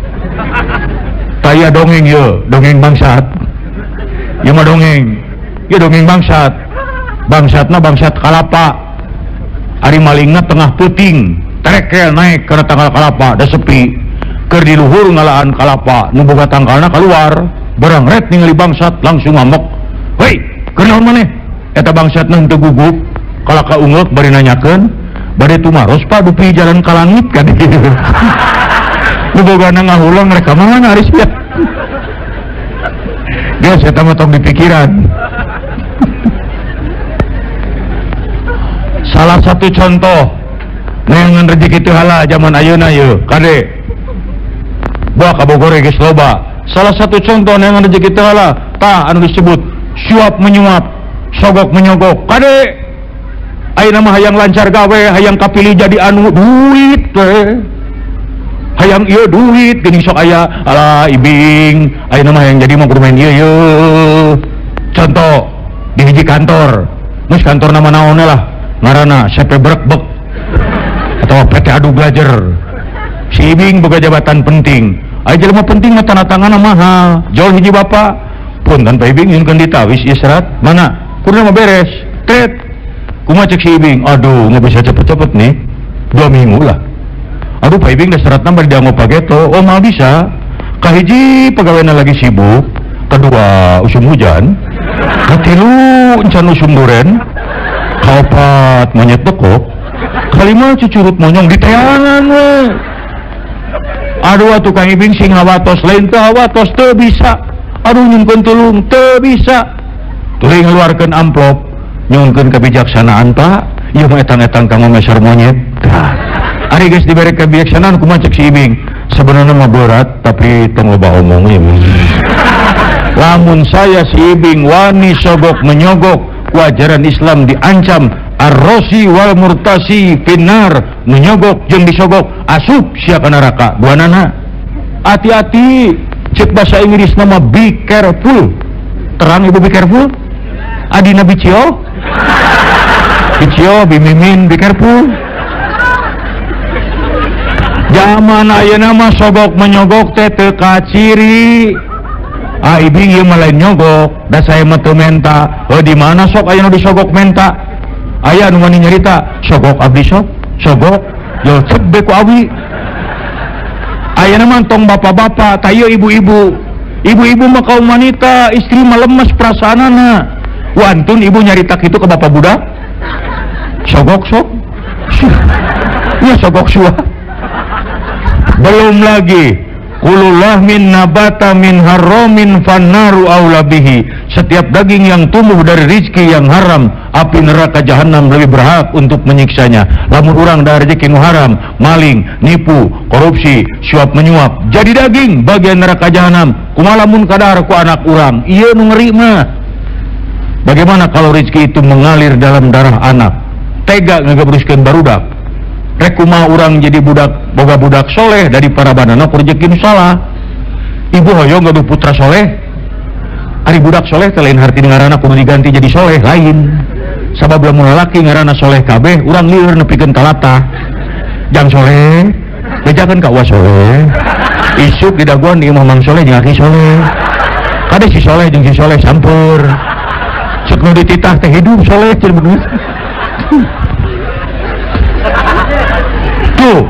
Taya dongeng ye, dongeng bangsat. Ieu mah dongeng. Ieu dongeng bangsat. Bangsatna bangsat kalapa. Ari malingna tengah peuting, terekel naik kana tangkal kalapa, da sepi. Keur di luhur ngalaan kalapa, nu boga tangkalna kaluar, barang ret ningali bangsat langsung ngamuk. Hei, keur naon maneh? Eta bangsatna henteu gugup, kalaka ungeuk bari nanyakeun, bade tumaros Pak dupi jalan ka langit kan. Nu bogana ngahulang rek ka mana ari sia. Geus eta mah tong dipikiran. Salah satu contoh neangan rezeki teu halal zaman ayeuna yeuh kade. Buah ka Bogor geus loba. Salah satu contoh neangan rezeki teu halal tah anu disebut suap menyuap, sogok menyogok. Kade ayeuna mah hayang lancar gawe, hayang kapilih jadi anu duit we. Hayang ieu duit geuning sok aya ala ibing, ayeuna mah hayang jadi mah kudu main ieu yeuh. Contoh di hiji kantor, geus kantor nama naon lah, ngaranna CP Brekbek atau PT Adu Belajar. Si ibing boga jabatan penting. Aya jelema penting mah tanda tanganna mahal. Jol hiji bapak, punten Pak Ibing nyunkeun ditawis ieu serat, mana? Kudu mah beres. Tret. Kumaha cek si Ibing? Aduh, nggak bisa cepet-cepet nih. 2 minggu lah. Aduh, Pak Ibing dah seratna bari dianggo pageto. Oh, mal bisa. Kahiji pegawainya lagi sibuk. Kedua, usum hujan. Katilu, encan usum duren. Kaopat, monyet bekok. Kalima, cucurut monyong di teangan we. Aduh, atuh Kang Ibing sing hawatos lain teu hawatos teu bisa. Aduh, nyungkeun tulung teu bisa. Tuluy ngeluarkeun amplop. Nyungkeun kebijaksanaan Pak, ieu mah etang-etang kanggo meser monyet. Tah. Ari geus dibere kebijaksanaan kumaha cek si Ibing? Sebenarnya mah berat tapi tong loba omong ieu. Lamun saya si Ibing wani sogok menyogok, ku ajaran Islam diancam arrosi wal murtasi finnar, menyogok jeung disogok asup sia ka neraka. Duanana. Hati-hati, cek bahasa Inggris nama be careful. Terang ibu be careful? Adina bicio? Bicio, bimimin, be careful. Zaman ayeuna mah sogok menyogok teh teu kaciri. Ah ibing ieu mah lain nyogok, da saya mah teu menta. Heuh di mana sok aya nu disogok menta? Aya nu wani nyarita, sogok abdi sok, sogok, yo cep be ku abi. Ayeuna mah tong bapak-bapak, tah ieu ibu-ibu. Ibu-ibu mah kaum wanita, istri mah lemes perasaanana. Wantun ibu nyarita kitu ke bapak budak? Sogok sok? Ya sogok suah. Belum lagi kulullah min nabata min haramin fannaru aula bihi. Setiap daging yang tumbuh dari rizki yang haram, api neraka jahanam lebih berhak untuk menyiksanya. Lamun urang dari rezeki nu haram, maling, nipu, korupsi, suap menyuap, jadi daging bagian neraka jahanam. Kumaha lamun kadahar ku anak urang? Ieu nu ngeri mah. Bagaimana kalau rezeki itu mengalir dalam darah anak? Tega ngagebruskeun barudak. Rek kumaha urang jadi budak boga budak soleh dari para banana rezeki nu salah. Ibu hoyong gaduh putra soleh. Ari budak soleh teh lain harti ngaranna kudu diganti jadi soleh lain. Sabab lamun lalaki ngaranna soleh kabeh urang lieur nepikeun ka latah. Jang soleh, bejakeun ka uwa soleh. Isuk didaguan di imah Mang Soleh jeung aki soleh. Kade si soleh jeung si soleh sampur. Cek nu dititah teh hidup soleh cenah. Tuh.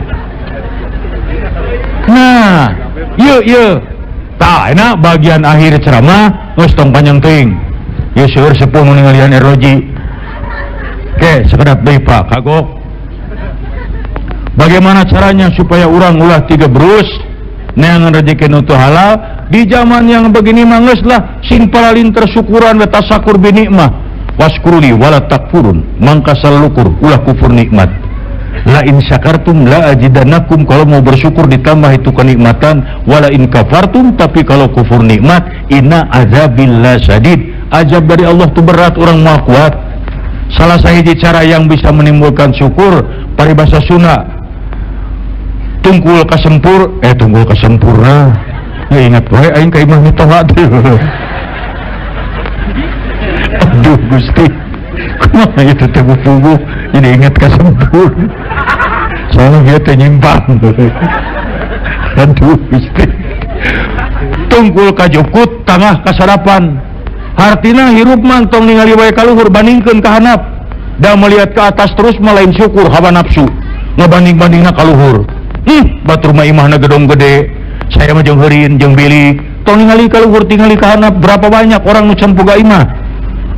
Nah, yuk yuk. Tah enak bagian akhir ceramah geus tong panjang teuing. Ieu seueur sepuh nu ningalian Erroji. Oke, sekedap deui Pak, kagok. Bagaimana caranya supaya urang ulah tiga berus neangan rezeki nu teu halal di zaman yang begini mah geus lah sing palalin tersyukuran wa tasakur bi nikmah waskuruli wala takfurun mangka salukur ulah kufur nikmat. La in syakartum la ajidannakum, kalau mau bersyukur ditambah itu kenikmatan, wala in kafartum, tapi kalau kufur nikmat inna azabillah syadid, azab dari Allah itu berat, orang mau kuat. Salah sahiji cara yang bisa menimbulkan syukur paribasa Sunda tungkul kasempur, tungkul kasempurna ya ingat wae aing ka imah mitoha teh. Aduh Gusti, kumaha itu teh puguh jadi ingat kasempur, soalnya dia teh nyimpang. Aduh Gusti, tungkul kajukut tangah kasarapan, hartina hirup mah tong ningali wae ka luhur, bandingkeun ka handap, da melihat ke atas terus mah lain syukur hawa nafsu, ngabanding-bandingna ka luhur. Batur mah imahna gedong gede, saya mah jeung heurin jeung bilik, tong ningali ka luhur tingali ka handap. Berapa banyak orang nu can boga imah,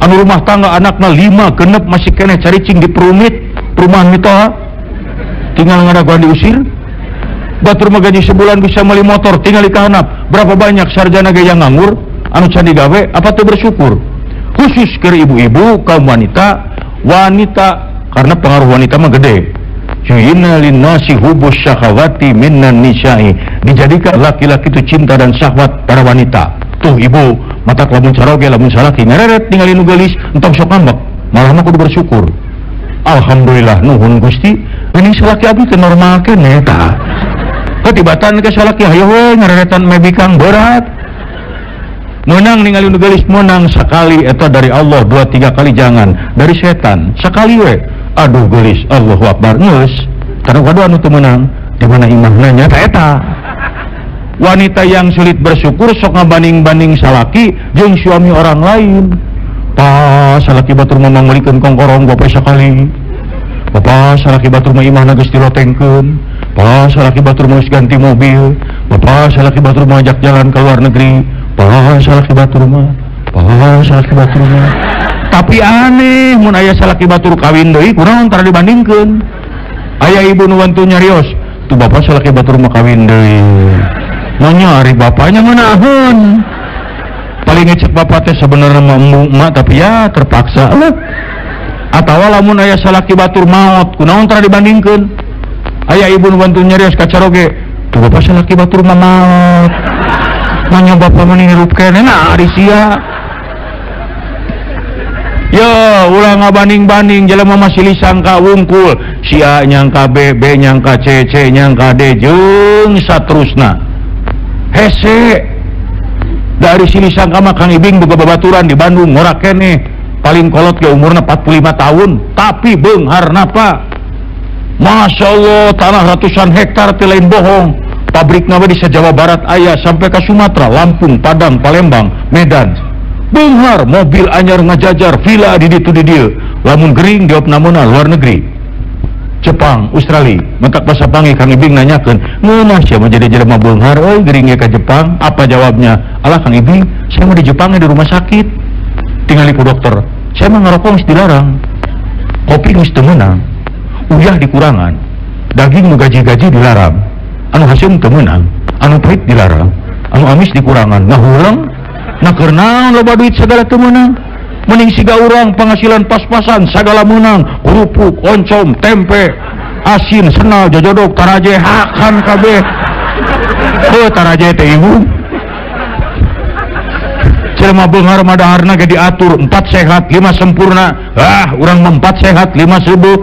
anu rumah tangga anakna 5 genep masih keneh caricing di perumit perumahan mitoha, tinggal ngadaguan diusir. Batur mah gaji sebulan bisa beli motor, tingali ka handap. Berapa banyak sarjana ge yang nganggur anu can digawe, apa teu bersyukur? Khusus ke ibu-ibu, kaum wanita, wanita karena pengaruh wanita mah gede. Ju'ina linnasi hubus syahawati minan nisa'i, dijadikan laki-laki itu cinta dan syahwat pada wanita. Tuh ibu, matak lamun caroge lamun salaki ngareret ningali nu geulis entong sok ngambek, malah mah kudu bersyukur. Alhamdulillah nuhun Gusti, geuning salaki abdi teh normal keneh tah. Ketibatan ke salaki hayo we ngareretan mebikang berat. Menang ningali nu geulis menang sekali eta dari Allah, 2 3 kali jangan, dari setan sekali we. Aduh geulis, Allahu Akbar geus. Karena kadua anu teu meunang, di mana imahna nya eta. Wanita yang sulit bersyukur sok ngabanding-banding salaki jeung suami orang lain. Pa salaki batur mah manggulikeun kongkorong gope sakali. Bapak salaki batur mah imahna geus dilotengkeun. Pa salaki batur mah geus ganti mobil. Bapak salaki batur mah ajak jalan ke luar negeri. Pa salaki batur mah, pa salaki batur mah. Tapi aneh mun aya salaki batur kawin deui kunaon tara dibandingkeun. Aya ibu nu wantu nyarios, tuh bapak salaki batur mah kawin deui. Nanya ari bapaknya ngeunaheun. Paling ngecek bapak teh sebenarnya mah embung emak tapi ya terpaksa lah. Atawa lamun aya salaki batur maot kunaon tara dibandingkeun. Aya ibu nu bantu nyarios ka caroge, tuh bapak salaki batur mah maot. Nanya bapak mah hirup keneh nah ari sia. Yo ulah ngabanding-banding jelema masih lisangka wungkul, si A nyangka B, B nyangka C, C nyangka D jeung saterusna. Hese dari sini sangka mah Kang Ibing boga babaturan di Bandung ngorak keneh, paling kolot ge umurna 45 tahun tapi beungharna Pak. Masya Allah, tanah ratusan hektar teh lain bohong. Pabrikna we di Jawa Barat aya sampai ke Sumatera, Lampung, Padang, Palembang, Medan. Beunghar, mobil anyar ngajajar, villa di ditu di dieu. Lamun gering diopnamena luar negeri. Jepang, Australia, mentak basa panggih Kang Ibing nanyakeun, "Ngeunah sia mah jadi jelema beunghar euy gering ge ka Jepang?" Apa jawabnya? "Alah Kang Ibing, saya mah di Jepang di rumah sakit." Tingali ku dokter, "Saya mah ngarokok geus dilarang. Kopi geus teu meunang. Uyah dikurangan. Daging nu gaji-gaji dilarang. Anu haseum teu meunang, anu pahit dilarang, anu amis dikurangan." Ngahuleng, nah keur naon loba duit sagala teu meunang? Mending siga urang penghasilan pas-pasan sagala meunang, kerupuk, oncom, tempe, asin, senal, jojodok, taraje, hakan kabeh. Heuh taraje teh ibu. Jelema beunghar mah daharna ge diatur 4 sehat, 5 sempurna. Ah, urang mah 4 sehat, 5 subuh.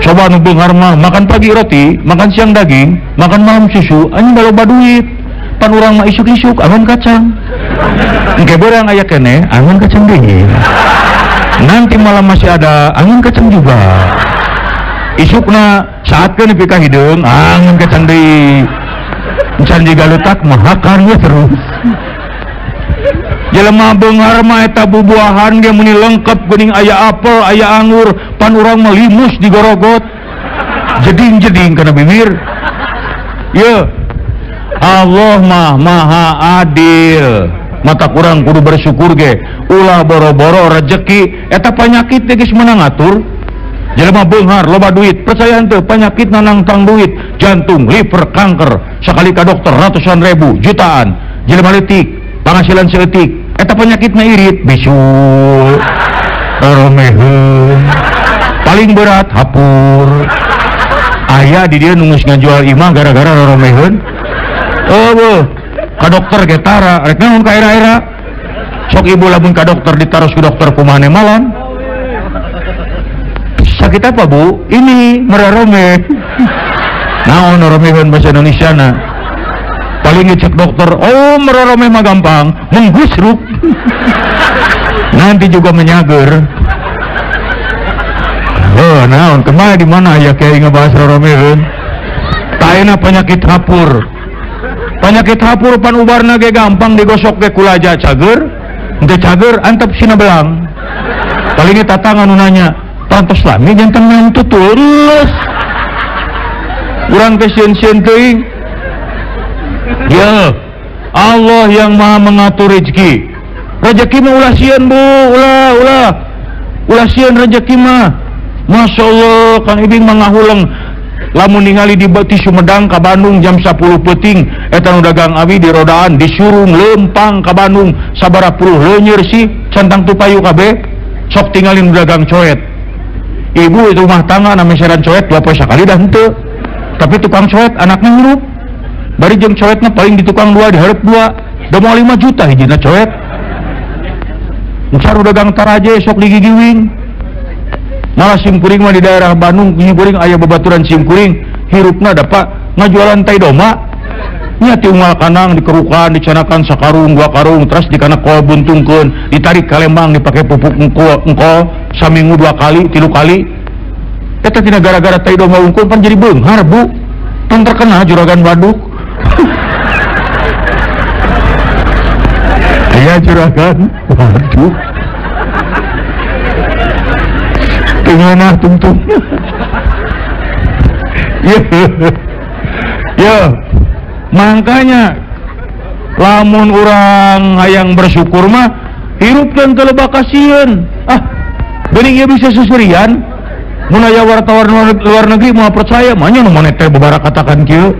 Coba nu beunghar mah makan pagi roti, makan siang daging, makan malam susu, anjing loba duit. Pan urang mah isuk-isuk angon kacang. Engke beurang aya keneh angon kacang deui. Nanti malam masih ada angon kacang juga. Isukna saatkeun nepi ka hideung angon kacang deui. Encan jiga leutak mah hakan we terus. Jelema beunghar mah eta bubuahan ge meuni lengkap geuning aya apel, aya anggur, pan urang mah limus digorogot. Jeding-jeding kana bibir. Ye. Allah mah maha adil. Mata kurang kudu bersyukur ge. Ulah boro-boro rejeki eta panyakit teh geus meunang ngatur. Jelema beunghar loba duit, percaya henteu panyakit nangtang duit, jantung, liver, kanker, sakali ka dokter ratusan ribu, jutaan. Jelema leutik, panghasilan saeutik, eta panyakitna irit, bisu, romeheun. Paling berat hapur. Aya di dieu nu geus ngajual imah gara-gara roromeheun. Eueuh, ka dokter ge tara, rek naon ka era-era. Sok ibu lamun ka dokter ditaros ku dokter kumaha malam. Sakit apa bu? Ini merarome. Naon roromeheun bahasa Indonesia na. Paling ngecek dokter, oh merarome mah gampang, menggusruk. Nanti juga menyager. Oh, naon kemana di mana ya kiai ngebahas roromeheun? Taena penyakit hapur. Penyakit hapur pan ubarna ge gampang digosok ge kulaja cager, henteu cager antep sina belang. Paling tatangan nu nanya, pantos lami janten mantu tulus. Urang teh sieun-sieun teuing. Ya, Allah yang Maha mengatur rezeki. Rezeki mah ulah sieun bu, ulah ulah. Ulah sieun rezeki mah. Masya Allah, Kang Ibing mah ngahuleng. Lamun ningali di Beti Sumedang ka Bandung jam 10 peuting, eta nu dagang awi di rodaan disurung lempang ka Bandung sabaraha puluh leunyer sih centang tupayu kabeh. Sok tingalin nu dagang coet. Ibu itu rumah tangga na meseran coet 2 poe sakali dah henteu. Tapi tukang coet anaknya hirup. Bari jeung coetna paling di tukang 2 dihareup 2. Da moal 5 juta hijina coet. Encar dagang taraje sok digigiwing. Malah simkuring mah di daerah Bandung simkuring aya babaturan simkuring hirupna dapat ngajualan tai doma nya ti unggal kanang dikerukan dicanakan sakarung dua karung terus dikana kol buntungkeun ditarik ka Lembang dipake pupuk engkol saminggu 2 kali 3 kali eta tina gara-gara tai doma unggul pan jadi beunghar bu pan terkena juragan waduk. Aya juragan waduk tengah tungtung. Ya, ya, makanya lamun urang hayang bersyukur mah hirup dan telebak kasieun. Ah, geuning ieu bisa seserian. Mun aya wartawan luar negeri moal percaya, manya nu moneter bebara katakan kieu.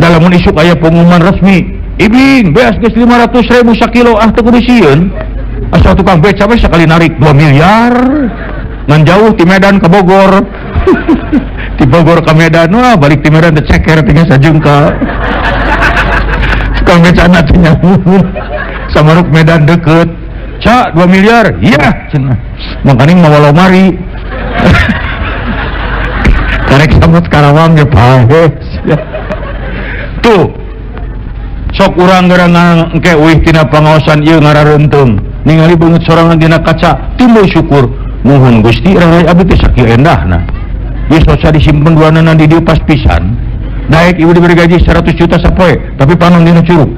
Da lamun isuk aya pengumuman resmi, Ibing beas geus 500.000 sakilo, ah teu kudu sieun. Asal tukang beca we sakali narik 2 miliar. Ngan jauh ti Medan ke Bogor. Ti Bogor ke Medan, wah balik ti Medan teh ceker tinggal sajungka. Tukang becana teh nyamun. Samaruk Medan deket. Ca 2 miliar. Iya cenah. Mangkaning mawa lomari. Karek samut Karawang ge paeh. Tuh. Sok urang geura engke uih tina pangaosan ieu ngarareunteung. Ningali beungeut sorangan dina kaca, timbul syukur. Nuhun Gusti rarai abdi teh sakieu endahna. Geus sosa disimpen duanana di dieu pas pisan. Daek ibu diberi gaji 100 juta sapoe, tapi panon dina curug.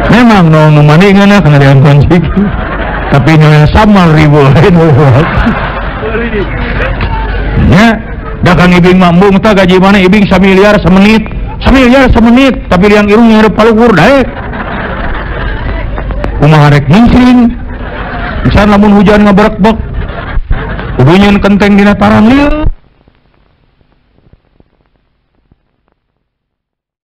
Memang nu maninganna kana diangkon cik. Tapi nyonya sama ribu lain. Nya, da Kang Ibing mah embung tah gaji mana Ibing samiliar semenit. Samiliar semenit, tapi liang irung ngarep paluhur daek. Kumaha rek ngincing. Misalnya lamun hujan ngaberekbek, kudu nyeun kenteng dina tarang lieur.